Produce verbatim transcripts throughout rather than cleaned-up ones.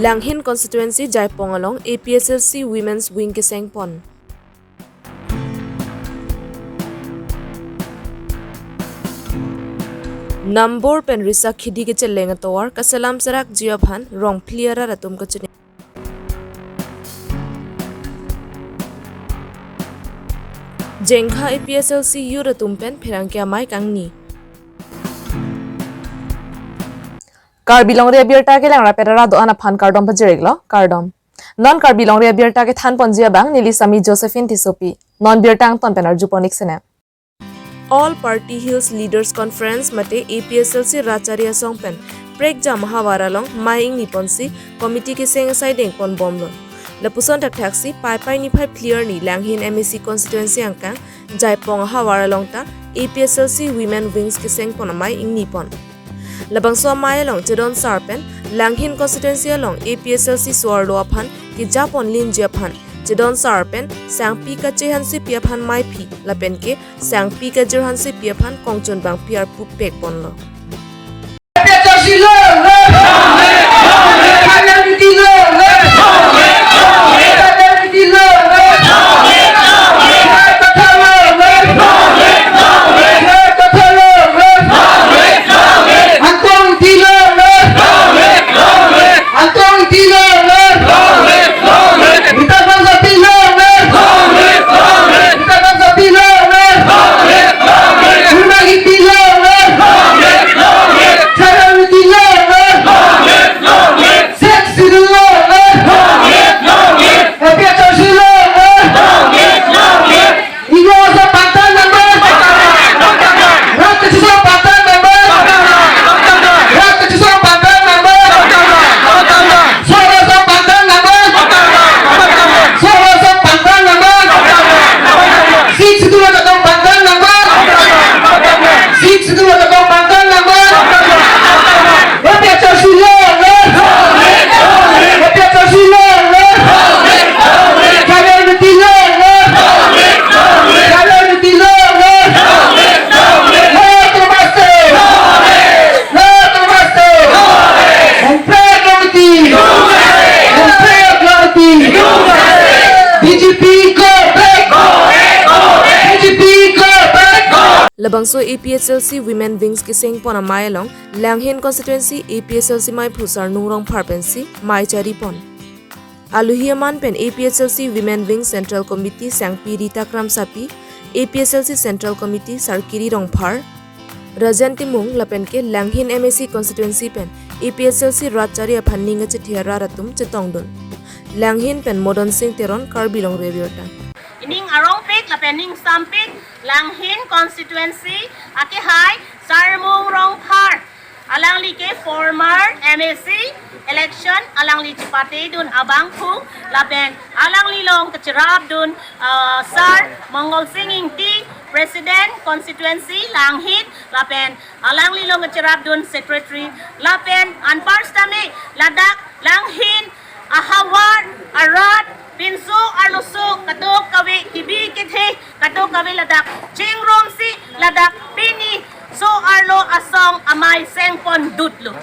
Langhin constituency Jaipong along A P S L C Women's Wing kesengpon. Nambor pen riso khidi kecheleng atovar kaselam serakji aphan Rongphli arat atum kachini. Jengkha A P S L C youth atum pen pherangke amei kangni. Karbi Longri Abirta kelang rapet arat do-an aphan kardom pajir-iklo, kardom. Non Karbi Longri Abirta kethanponji abang neli Sami Josephine Tissopi. Non birta angton pen arjupon-ik sene. All Party Hills Leaders Conference mate A P S L C Ratchari Asong pen prekjam ahavar along mei ingniponsi committee keseng asai dengponbomlo. Lapuson thakthaksi Paipai niphai phli arni Langhin M A C constituency angkang Jaipong ahavar along ta A P S L C Women Wings kesengpon amei ingnipon. Labangso amei along chedon sar pen Langhin constituency along A P S L C so-arlo aphan kejapon linji aphan chedon sar pen sangpi kache hansepi aphan meiphi lapen ke sangpi kajir hansepi aphan kongchun bangpi arpu pekponlo. B J P go back! B J P go back! Labangso A P S L C Women Wings kesengpon amei along Langhin constituency A P S L C meiphu Sarnung Rongphar pensi mei charipon. Alohi aman pen A P S L C Women Wing Central Committee sangpi Rita Kramsapi, A P S L C Central Committee Sarkiri Rongphar, Rajen Timung lapen ke Langhin M A C constituency pen A P S L C Ratchari aphan ning kachethe arat atum chetongdun. Langhin pen Modon Sing Teron, Karbi Longri Abirta. Ining arongpik lapen ningsampik Langhin constituency akehai Sarnung Rongphar. Alangli ke former M A C election alangli chepatedun abangphu lapen alanglilong kacherapdun, ah, Sar Mongol Sing Ingti, President Constituency Langhin, lapen alanglilong kacherapdun Secretary, lapen anpar sitame ladak Langhin ahavar arat pinso arloso kadokave kebi kethe kadokave ladak chingrumsi ladak pini so-arlo asong amei sengpondutlo.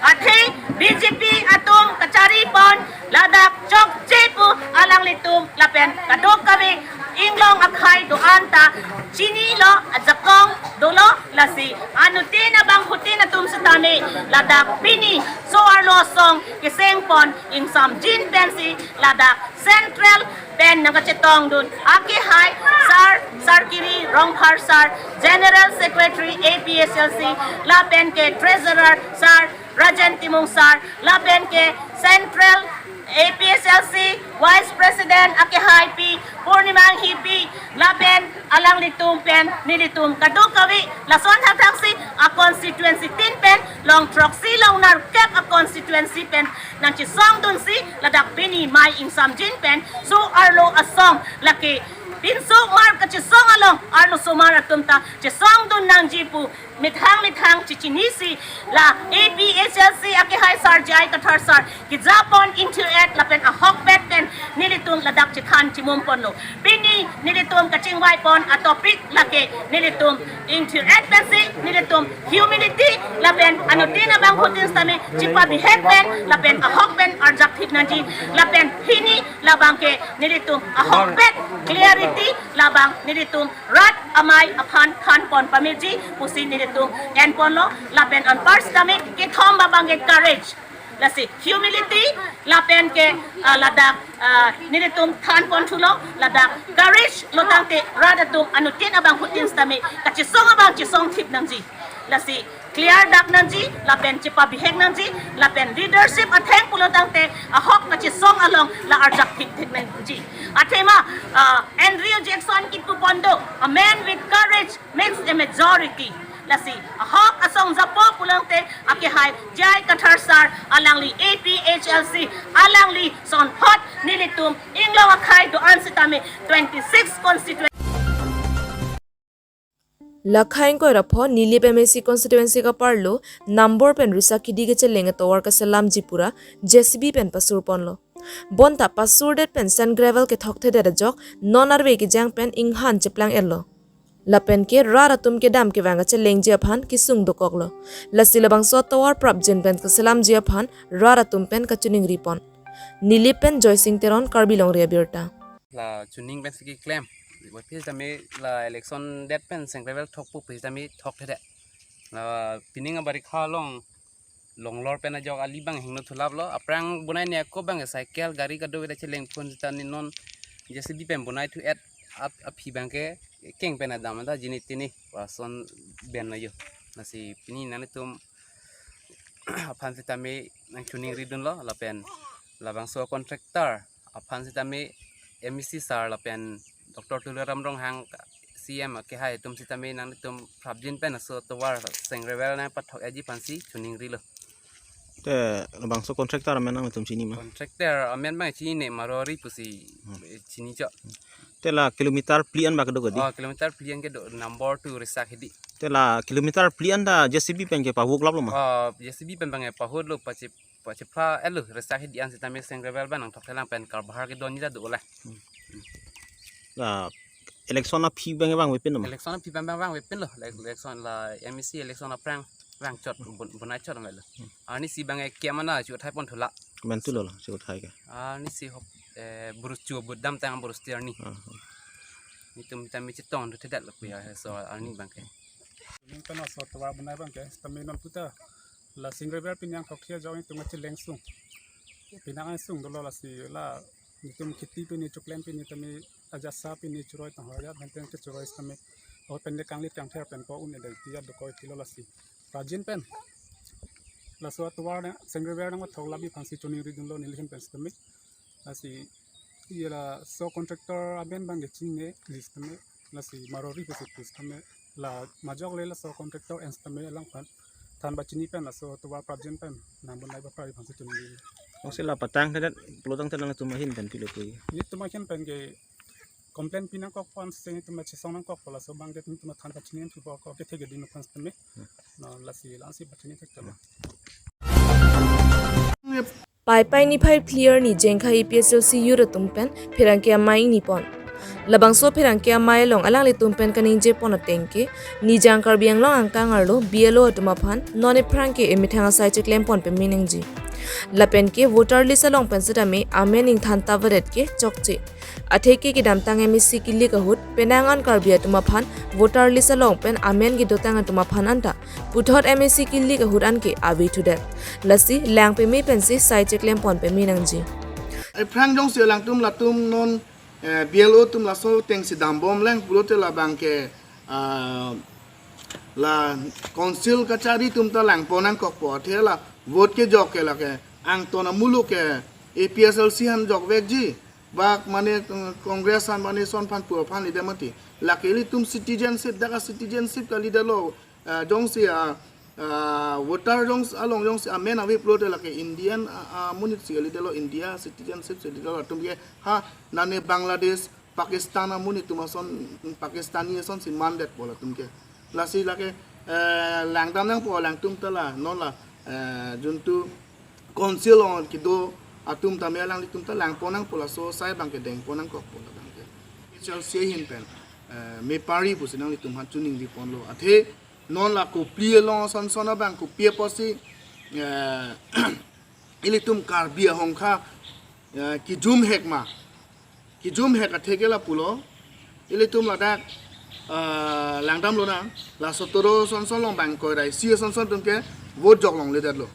Athe B J P atum kacharipon ladak chokche pu alanglitum lapen kadokave inglong akhei do-an ta chinilo, ajakong dolo, lasi anuttin abangphutin atum sitame ladak pini so-arlo asong kesengpon ingsamjin pensi ladak Central pen nangkachetongdun akehai Sar Sarkiri Rongphar Sar, General Secretary A P S L C, lapen ke Treasurer Sar Rajen Timung Sar, lapen ke Central A P S L C Vice President akehai Pi Purnima Enghipi, lapen alanglitum pen nelitum kadokave lason thakthaksi a constituency tin pen long throksi long nerkep a constituency pen nangchesongdunsi ladak pini mei ingsamjin pen so-arlo asong lake pinsomar kachesong along arlosomar atum ta chesongdun nangji pu methang methang chechinisi la A P S L C akehai Sar J I Kathar Sar kejapon ingthir-et lapen ahokpet pen nelitum ladak chethan chemumponlo. Pini nelitum kachingvaipon a topic lake nelitum ingthir-et pensi nelitum humility Lapen anuttin abangphutin sitame chepabihek pen, lapen ahok pen arjap thip nangji, lapen pini labang ke nelitum ahokpet clarity, labang nelitum rat amei aphan thanpon pameji pusi nelitum enponlo, lapen anpar sitame kethom abang ke courage, lasi humility, lapen ke, ah, ladak, ah, nelitum thanpon thulo, ladak courage lo tangte rat atum anuttin abangphutin sitame kachesong abang chesong thip nangji. Lasi clear dak nangji, lapen chepabihek nangji, lapen leadership atheng pulo tangte ahok kachesong along la arjap thip thip nangji. Athema, ah, Andrew Jackson kipu pon do, "A man with courage makes a majority." Lasi ahok asong japo pulo tangte akehai J I Kathar sir, alangli A P H L C, alangli sonphot nelitum inglong akhei do-an sitame twenty-six constituency. Lakha ingkoi ra pho Nilip M A C constituency kaparlo nambor pen risak kidi kecheleng atovar kaselamji pura J C B pen pasur ponlo. Bonta pasurdet pen sand gravel kethokthedet ajok non arve kejang pen inghan cheplang-etlo. Lapen ke rat atum kedam kevang kachelengji aphan kesung dokoklo. Lasi labangso atovar prapjin pen kaselamji aphan rat atum pen kachiningri pon. Nilip pen Joysing Teron, Karbi Longri Abirta. La chuning pensi keklem. Wa phi sitame la election det pen sand gravel thokpo phi sitame thokthedet. La pining abarikha along longlor pen ajok ali abang hingno thulaplo. Aphrang bonai ne ako abang cycle gari kado veda cheleng phun sitame non J C B pen bonai thu-et ap-, aphi abang ke keng pen adam ta jini tini wason ben lo yo. Lasi pini nanglitum aphan sitame nangchiningri dunlo, lapen labangso contractor aphan sitame M A C sir lapen Doctor Tuliram Ronghang C M akehai atum sitame nanglitum prapjin pen laso atovar sand gravel nangpathok-etji aphansi chiningrilo. Te labangso contractor amen nangtum chini ma? Contractor amen abang chinine, Marwari pusi, hmm, eh, chini chok. Te la kilometer phli an ba kedo kedi? Oh, kilometer phli an kedo, number two risak hidi. Te la kilometer phli an ta J C B pen kepavok laplo ma? Oh, J C B pen abang pavoklo, pache, pachepa elo risak hidi an sitame sand gravel abang nangthokthelang pen karbahar kedo ni ta dolang. Hmm. La election aphi abang vangvepin ma? Election aphi abang vangvepinlo. Ele-, election la M A C election aphrang vangchot, bon-, bonai chot melo. Hmm. Arnisi abang ke mana chu thai pon thula. Mentu lo la chu thai ke. Arnisi hok, eh, burus chu budam tang burus tiarni. Ah, ah. Nitum tame chetong thu thedet lo puya he so arni abang ke. Nitum laso atovar bonai abang ke, sitame non puta la sand gravel pini nangthokthia jong nitum cheleng sung. Pini angsung dolo lasi la nitum kheti pini chuklem pini tame ajasa pini churoi tang hoya benten ke churoi sitame. O pen de kanglit kangther pen ko un edai tia dokoi tilo lasi. Prapjin pen laso atovar na sand gravel nangpathok labi aphansi chiningri dunlo nelihin pen sitame. Lasi, iya laso contractor amen abang ke chinine, listame, lasi Marwari pusi listame, la majok le laso contractor ensitame alangphan than pachini pen laso atovar prapjin pen nangbonai bapra aphansi chinine. Ose la patang thedet, pulo tangte nangtum ahin pen pilo pui? Nitum ahin pen ke complain pi nangkokpo ansi nitum chesong nangkokpo, laso abang ke nitum than pachini pen pupo ko kethe ke dino aphan sitame. Hmm. Na lasi la ansi pachini thek tama. Paipai niphai phli arni Jengkha A P H L C youth atum pen pherangke amei ingni pon. Labangso pherangke amei along alanglitum pen kaningje pon ateng ke, Nijang Karbi Anglong angkang arlo B L O atum aphan non ephrang ke emethang asai cheklem pon pame nangji. Lapen ke voter list along pen sitame amen ingthan ta varet ke chokche. Atheke kedamtang M A C kilik ahut penang an Karbi atum aphan voter list along pen amen kedotang atum aphan anta puthot M A C kilik ahut anke ave thudet. Lasi lang peme pensi sai cheklem pon pame nangji. Ephrang jongsi alangtum latum non, eh, B L O atum laso atengsi dambomlang pulote labang ke, ah, la council kachari atum ta lang pon nangkokpo, athe la vote kejok ke lake Angton amuluk ke A P H L C aphan jokvekji. Bak mane, eh, Congress aphan mane son aphan pu aphan lide mati. Lake ilitum citizenship, dak a-citizenship kalidetlo, eh, jongsi a, ah, voter jongsi along jongsi amen ave pulote lake Indian, ah, ah, amonit si kalidetlo, India citizenship si kalidetlo atum ke, ha, nane Bangladesh, Pakistan amonit atum ason, Pakistani asonsi mandetpo latum ke. Lasi lake, eh, langdam nangpo alangtum ta la, non la, eh, juntu council along kedo atum tame alanglitum ta lang pon nangpo, laso asai abang ke deng pon nangkokpo labang ke. P H L C ahin pen, eh, mepari pusi nanglitum aphan chiningri ponlo. Athe Non la kopli along asonson abang kopi apotsi, eh, ilitum Karbi ahongkha, eh, kijum hek ma. Kijum hek atheke lapulo. Ilitum ladak, eh, langdam lonang. La sotoro asonson along bang ingkoi ra isi asonson atum ke vote jok longledetlo.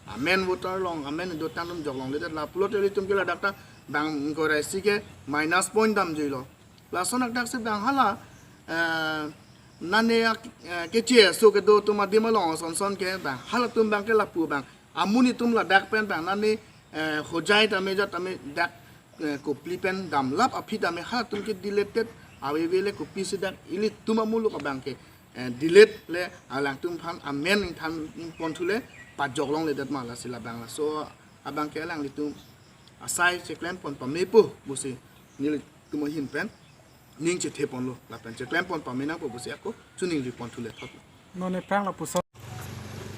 Amen voter along, amen dotang atum jok longledet lapulo te ilitum ke ladak ta bang ingkoi ra isi ke minus point damjuilo. Lason akdak si bang hala, eh, nane ak-, eh, keche aso kedo atum adim along asonson ke bang halatum bang ke lapu bang amonit atum ladak pen bang nane, eh, hojai tame jat tame dak, eh, kopli pen damlap aphi tame halatum ke deleted avevele kopisi dak ilitum amuluk abang ke, eh, delete le alangtum aphan amen ingthan pon thule pajok longledet ma lasi labang laso abang ke alanglitum asai cheklem pon pamepo pusi nelitum ahin pen ning chethe ponlo lapen cheklem pon pame nangpo pusi ako choningri pon thule thot. Non ephrang lapuson.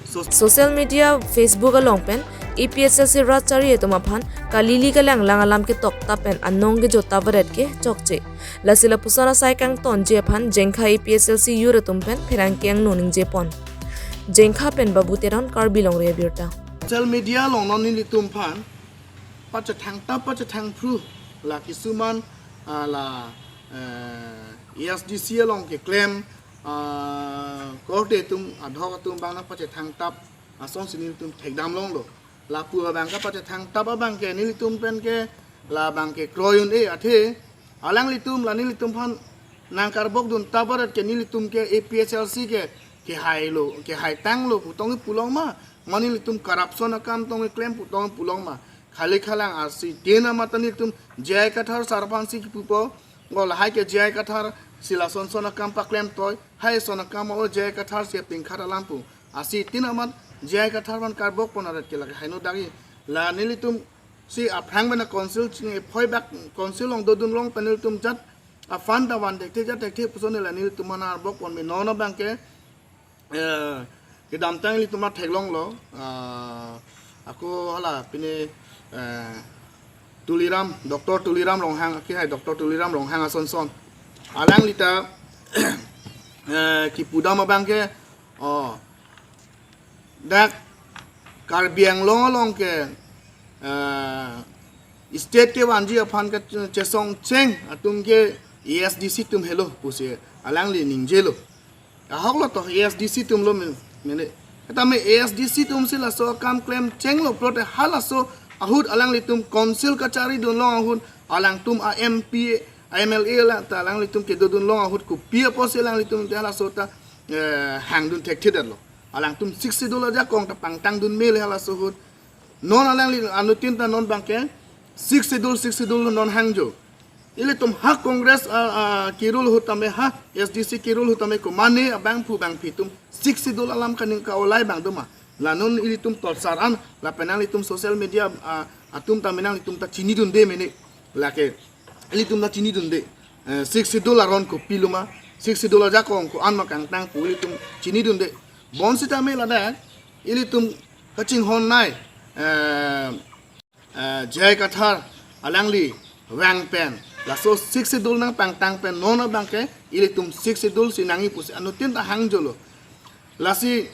So- Social media Facebook along pen A P H L C rat chari atum aphan kalili kalanglang alam ketok ta pen anong kejota varet ke chokche. Lasi lapuson asai kangtonji aphan Jengkha A P H L C youth atum pen pherangke angno ningje pon. Jengkha pen Babu Teron, Karbi Longri Abirta. Social media along non nelitum aphan pachethang tap pachethang phru la kisuman, ah, la, eh, A S D C along keklem, ah, korte atum adhok atum bang nangpachethang tap asonsi nelitum thekdam longlo. Lapu abang kapachethang tap abang ke nelitum pen ke labang ke kroi un-e athe alanglitum la nelitum aphan nangkarbok dun tap varet ke nelitum ke A P H L C ke kehailo, kehaitanglo pu tong pu long ma, ma nelitum corruption akam tong keklem pu tong pu long ma. Khali khalang arsi tin amat nelitum J I Kathar sar aphansi kipupo, ngo lahai ke J I Kathar si lasonson akam paklem toi, hai son akam o J I Kathar si pingkhat alam pu. Arsi tin amat J I Kathar aphan karbok pon aret ke lake haino dagi. La nelitum si aphrang bena council chini phoi bak council along dodun long pen nelitum jat a fund ta van thekthe jat thekthe puson la nelitum aphan arbok pon me non abang ke, eh, kedamtang ilitum athek longlo, ah, ako hala pine, eh, Tuliram, Doctor Tuliram Ronghang, akehai Doctor Tuliram Ronghang asonson. Alangli ta, eh, kipudam abang ke, oh, dak Karbi Anglong along ke, eh, state kevanji aphan kachesong cheng atum ke A S D C atum helo pusi alangli ningjelo. Ahoklo to A S D C atumlo men-, mene. Tame A S D C atum si laso akam klem chenglo pulote halaso ahut alanglitum council kachari dun long ahut alangtum a M P, a M L A la ta alanglitum kedodun long ahut kopi apotsi alanglitum te halaso ta, eh, hangdun thekthedetlo. Alangtum Sixth Schedule ajakong ta pangtang dun mele halaso ahut. Non alangli anuttin ta non bangke Sixth Schedule, Sixth Schedule non hangjo. Ilitum ha Congress, ah, ah, kirul ahut tame ha S D C kirul ahut tame komane abangphu bangphi atum Sixth Schedule alam kaning ka-olai bang doma. La non ilitum torsar an, lapen nanglitum social media, ah, atum tame nanglitum ta chinidunde mene. Lake ilitum ta chinidunde. Eh, Sixth Schedule aron kopilo ma, Sixth Schedule ajakong ko-an ma kangtang pu ilitum chinidunde. Bonsitame ladak ilitum kachinghon nai, eh, eh, J I Kathar alangli vang pen laso Sixth Schedule nangpangtang pen non abangke ilitum Sixth Schedule si nangji pusi anuttin ta hangjolo. Lasi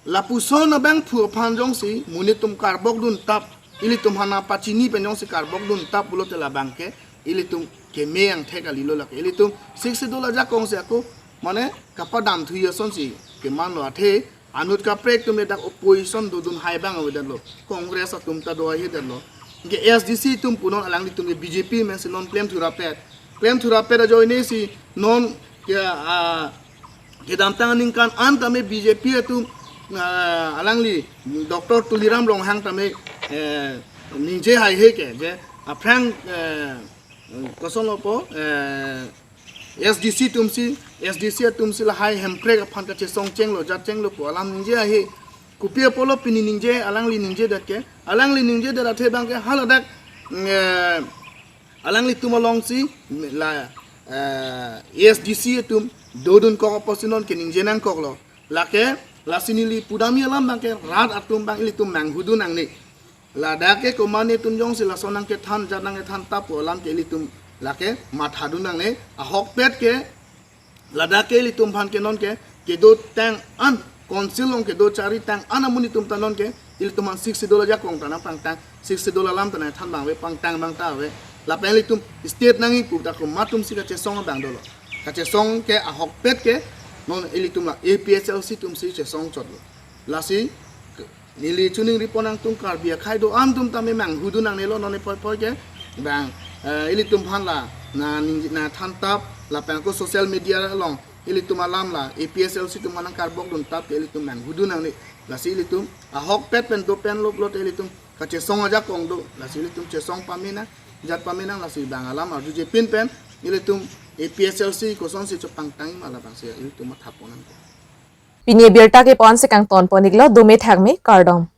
lapuson abangphu aphan jongsi monit atum karbok dun tap, ilitum aphan pachini pen jongsi karbok dun tap pulote labangke ilitum keme angthek kalilo lake. Ilitum Sixth Schedule ajakong si ako mane kapadam thuji asonsi kemanlo athe anut kaprek atum le dak opposition dodun hai bang avedetlo. Congress atum ta do avedetlo. Ke S D C atum punon alanglitum ke B J P mensi non klem thurapet. Klem thurapet ajoine si non ke, ah, kedamtang aningkan an tame B J P atum, ah, alangli Doctor Tuliram Ronghang tame, eh, ningje haihe ke je aphrang, eh, kosonlo po, eh, S D C atum si, S D C atum si lahai Hemprek aphan kachesong chenglo, jat chenglo pu alam ningje ahe. Kopi apotlo pini ningje, alangli ningjedet ke, alangli ningjedet athe bangke haladak, eh, alanglitum alongsi la, eh, A S D C atum dodun kok apotsi non keningje nangkoklo. Lake, lasi neli pudamji alam bangke rat atum bang ilitum manghudun nangne. Ladak ke komane atum jongsi lason nangkethan jat nangkethan tap pu alam ke ilitum lake mathadun nangne, ahokpet ke ladak ke ilitum aphan ke non ke kedo tang an, council along kedo chari tang an amonit atum ta non ke ilitum aphan Sixth Schedule ajakong ta nangpangtang, Sixth Schedule alam ta nangthan abang ave, pangtang abang ta ave. Lapen ilitum state nangji pu ta komat atum si kachesong abang dolo. Kachesong ke ahokpet ke non ilitum la A P H L C atum si chesong chotlo. Lasi neli choningripo nangtum, Karbi akhei do-an atum tame manghudun nangnelo non ipoi poi ke. Bang, eh, ilitum aphan la na ning, na thantap lapen ako social media along ilitum alam la A P H L C atum aphan nangkarbok duntap ke ilitum manghudun nangne. Lasi ilitum ahokpet pen do pen lop lote ilitum kachesong ajakong do. Lasi ilitum chesong pame nang, jat pame nang, lasi bang alam arjuje pin pen ilitum A P H L C kosonsi chepangtang ma labangsi ilitum mathapon nang. Pini birta ke ponsi kangton pon-iklo, dome thakme, kardom.